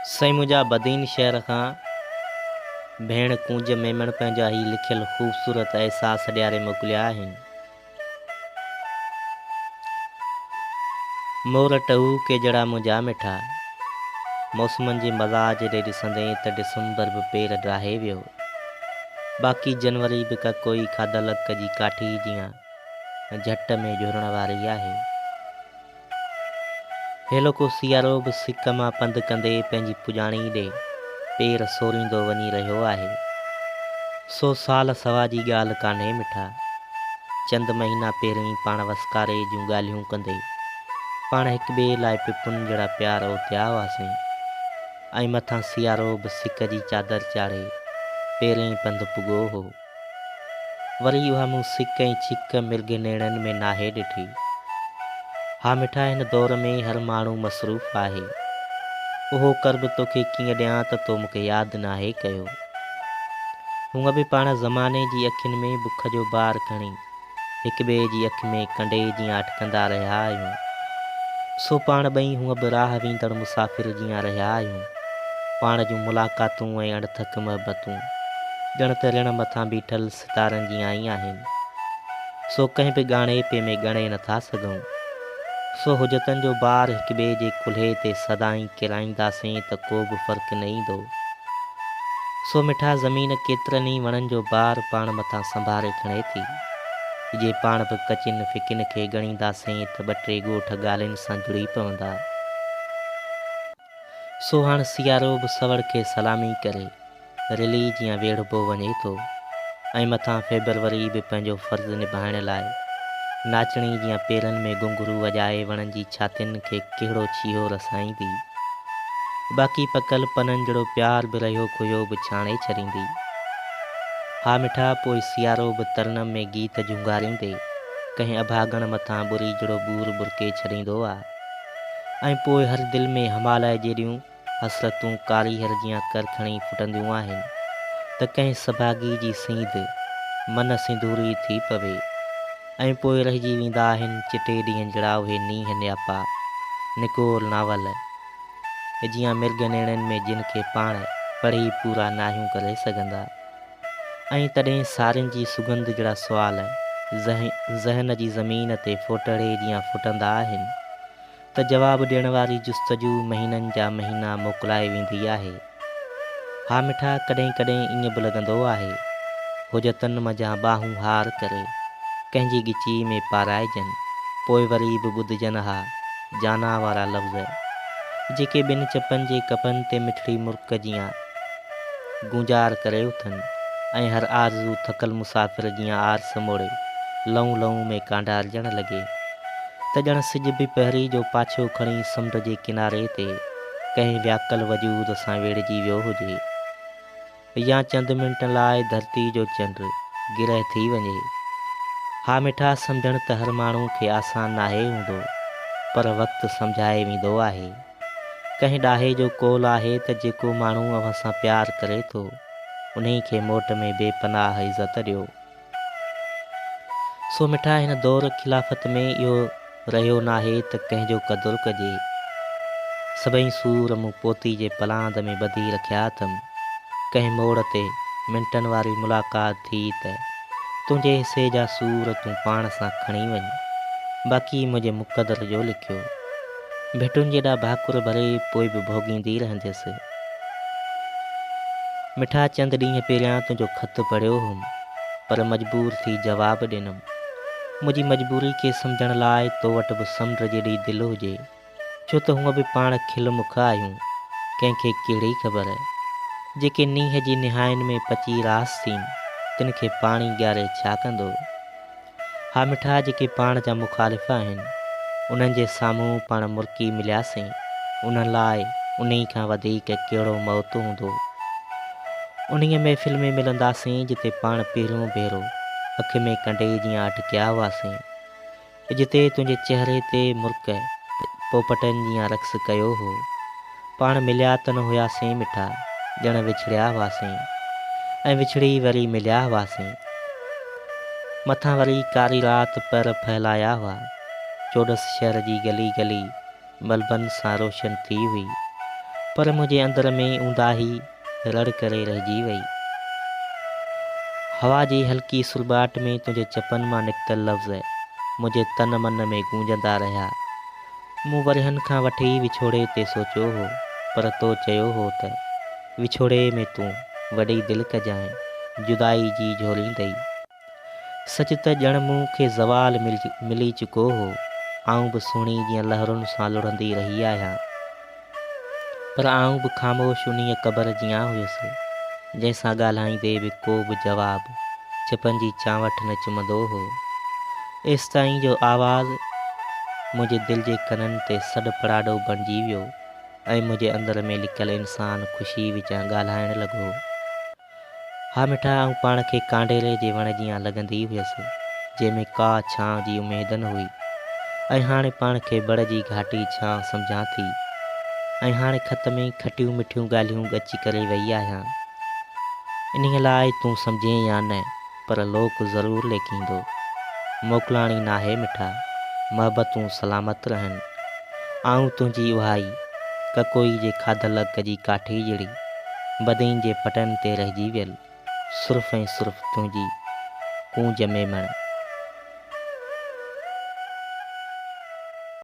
سائين منهنجا بدين شهر کان ڀيڻ ڪونج ميمڻ پنهنجا هي لکيل خوبصورت احساس ڏياري موڪليا آهن. مور ٽهوڪي جهڙا منهنجا مٺا. موسمن جي مزاج ڏي ڏسندين ته ڊسمبر به پير ڊاهي ويو. باقي جنوري به ڪا ڪوئي کاڌل اڪ جي ڪاٺي جيان جهٽ ۾ جهرڻ واري آهي. هيلوڪو سيارو به سڪ مان پنڌ ڪندي پنهنجي پڄاڻي ڏي پير سوريندو وڃي رهيو آهي. سو سال سوا جي ڳالهه ڪانهي مٺا. چند مهينا پهرين پاڻ وسڪاري جون ڳالهيون ڪندي پاڻ هڪ ٻئي لاء پپن جهڙا پيار اوتيا هئاسين ۽ مٿان سيارو به سڪ جي چادر چاڙهي پيرين پنڌ پڳو هو. وري اها مون سڪ ۽ ڇڪ مرگهه نيڻن ۾ ناهي ڏٺي. ها مٺا هن دور ۾ هر ماڻهو مصروف آهي. اهو قرب توکي ڪيئن ڏيان ته تو مونکي ياد ناهي ڪيو. هونء به پاڻ زماني جي اکين ۾ بک جو بار کڻي هڪ ٻئي جي اک ۾ ڪنڊي جيان اٽڪندا رهيا آهيون. سو پاڻ ٻئي هونء به راهه ويندڙ مسافر جيان رهيا آهيون. پاڻ جون ملاقاتون ۽ اڻٿڪ محبتون ڄڻ ته رڻ مٿان بيٺل ستارن جيان ئي آهن. سو ڪنهن به ڳاڻيپي ۾ ڳڻي نٿا سگهون. سو حجتن جو بار هڪ ٻئي جي ڪلهي تي سدائين ڪيرائينداسين ته ڪو به فرق نه ايندو. سو مٺا زمين ڪيترن ئي وڻن جو بار پاڻ مٿان سنڀاري کڻي ٿي. جي پاڻ به ڪچين ڦڪين کي ڳڻينداسين ته ٻه ٽي ڳوٺ ڳالهين سان جڙي پوندا. سو هاڻ سيارو به سوڙ کي سلامي ڪري رلي جيان ويڙهبو وڃي ٿو ۽ مٿان فيبروري به پنهنجو فرض نڀائڻ لاء ناچڻي جيان پيرن ۾ گهنگهرو وڄائي وڻن جي ڇاتين کي ڪهڙو ڇيهو رسائيندي. باقي پڪل پنن جهڙو پيار به رهيو کهيو به ڇاڻي ڇڏيندي. ها مٺا پوء سيارو به ترنم ۾ گيت جهونگاريندي ڪنهن اڀاڳڻ مٿان ٻري جهڙو ٻور ٻرڪي ڇڏيندو آ ۽ پوء هر دل ۾ هماليه جيڏيون حسرتون ڪاريهر جيان ڪر کڻي ڦٽنديون آهن ته ڪنهن سڀاڳي جي سينڌ من سنڌوري ٿي پوي. ۽ پوء رهجي ويندا آهن چٽي ڏينهن جھڙا اهي نينهن نياپا، نڪور ناول، جيان مرگهه نيڻن ۾ جن کي پاڻ پڙهي پورا ناهيون ڪري سگهندا. ۽ تڏهن سارين جي سڳنڌ جھڙا سوال ذهن جي زمين تي ڦوٽهڙي جيان ڦٽندا آهن ته جواب ڏيڻ واري جستجو مهينن جا مهينا موڪلائي ويندي آهي. ها مٺا ڪڏهن ڪڏهن ائين به لڳندو آهي، حجتن منجهان ٻانهون هار ڪري، ڪنهن جي ڳچيء ۾ پارائجن، پوء وري به ٻڌجن ها جانان وارا لفظ، جيڪي ٻن چپن جي ڪپن تي مٺڙي مرڪ جيان گونجار ڪري اٿن ۽ هر آرزو ٿڪل مسافر جيان آرس موڙي لئون لئون ۾ ڪانڊارجڻ لڳي. ته ڄڻ سج به پهري جو پاڇو کڻي سمنڊ جي ڪناري تي ڪنهن وياڪل وجود سان ويڙهجي ويو هجي يا چند منٽن لاء ڌرتي جو چنڊ گرهه ٿي وڃي. ها مٺا سمجهڻ ته هر ماڻهو کي آسان ناهي هوندو پر وقت سمجهائي ويندو آهي. ڪنهن ڏاهي جو قول آهي ته جيڪو ماڻهو اوهان سان پيار ڪري ٿو انهي کي موٽ ۾ بي پناهه عزت ڏيو. سو مٺا هن دور خلافت ۾ اهو رهيو ناهي ته ڪنهن جو قدر ڪجي. سڀئي سور مون پوتي جي پلاند ۾ ٻڌي رکيا اٿم. ڪنهن موڙ تي منٽن واري ملاقات ٿي ته تنهنجي حصي جا سور تون پاڻ سان کڻي وڃ. باقي منهنجي مقدر جو لکيو. ڀٽن جيڏا ڀاڪر ڀري پوء به ڀوڳيندي رهنديس. مٺا چند ڏينهن پهريان تنهنجو خط پڙهيو هوم پر مجبور ٿي جواب ڏنم. منهنجي مجبوري کي سمجهڻ لاء تو وٽ به سمنڊ جيڏي دل هجي. ڇو ته هونء به پاڻ کل مک آهيون، ڪنهن کي ڪهڙي خبر. جيڪي نينهن جي نهاين ۾ پچي راس ٿين، تن کي پاڻي ڳاري ڇا ڪندو. ها مٺا جيڪي پاڻ جا مخالف آهن، انهن جي سامهون پاڻ مرڪي ملياسين، انهن لاء انهي کان وڌيڪ ڪهڙو موت هوندو. انهيء محفل ۾ ملنداسين جتي پاڻ پهريون ڀيرو اک ۾ ڪنڊي جيان اٽڪيا هئاسين، جتي تنهنجي چهري تي مرڪ پوپٽن جيان رقص ڪيو هو. پاڻ مليا ته نه هياسين مٺا، ڄڻ وڇڙيا هئاسين ۽ وڇڙي وري مليا هئاسين. مٿان وري ڪاري رات پر ڦهلايا هئا. چوڏس شهر جي گلي گلي بلبن سان روشن ٿي هئي. پر منهنجي اندر ۾ اونداهي رڙ ڪري رهجي وئي. هوا جي هلڪي سرٻاٽ ۾ تنهنجي چپن مان نڪتل لفظ منهنجي تن من ۾ گونجندا رهيا. مون ورهين کان وٺي وڇوڙي تي سوچيو هو، پر تو چيو هو ته، وڇوڙي ۾ تون وڏي دل ڪجانء، جدائي جي جهوريندئي. سچ ته ڄڻ مون کي زوال ملي چڪو هو. آئون به سهڻي جيان لهرن سان لڙهندي رهي آهيان. پر آئون به خاموش انهيء قبر جيان هيس، جنهن سان ڳالهائيندي به ڪو به جواب چپن جي چانوٺ نه چمندو هو. ايستائين جو آواز منهنجي دل جي ڪنن تي سڏ پڙاڏو بڻجي ويو ۽ منهنجي اندر ۾ لڪل انسان خوشيء وچان ڳالهائڻ لڳو. ها مٺا، آئون پاڻ کي ڪانڊيري جي وڻ جيان لڳندي هيس، جنهن ۾ ڪا ڇانء جي اميد نه هئي ۽ هاڻي پاڻ کي بڙ جي گهاٽي ڇانء سمجهان ٿي ۽ هاڻي خط ۾ کٽيون مٺيون ڳالهيون ڳچ ڪري وئي آهيان. انهيء لاء تون سمجهين يا نه، پر لوڪ ضرور ليکيندو. موڪلاڻي ناهي مٺا، محبتون سلامت رهن. آئون تنهنجي اهائي ڪڪوئي جي کاڌل اڪ جي ڪاٺي جهڙي بدين جي پٽن تي رهجي ويل صرف ۽ صرف تنهنجي ڪونج ميمڻ.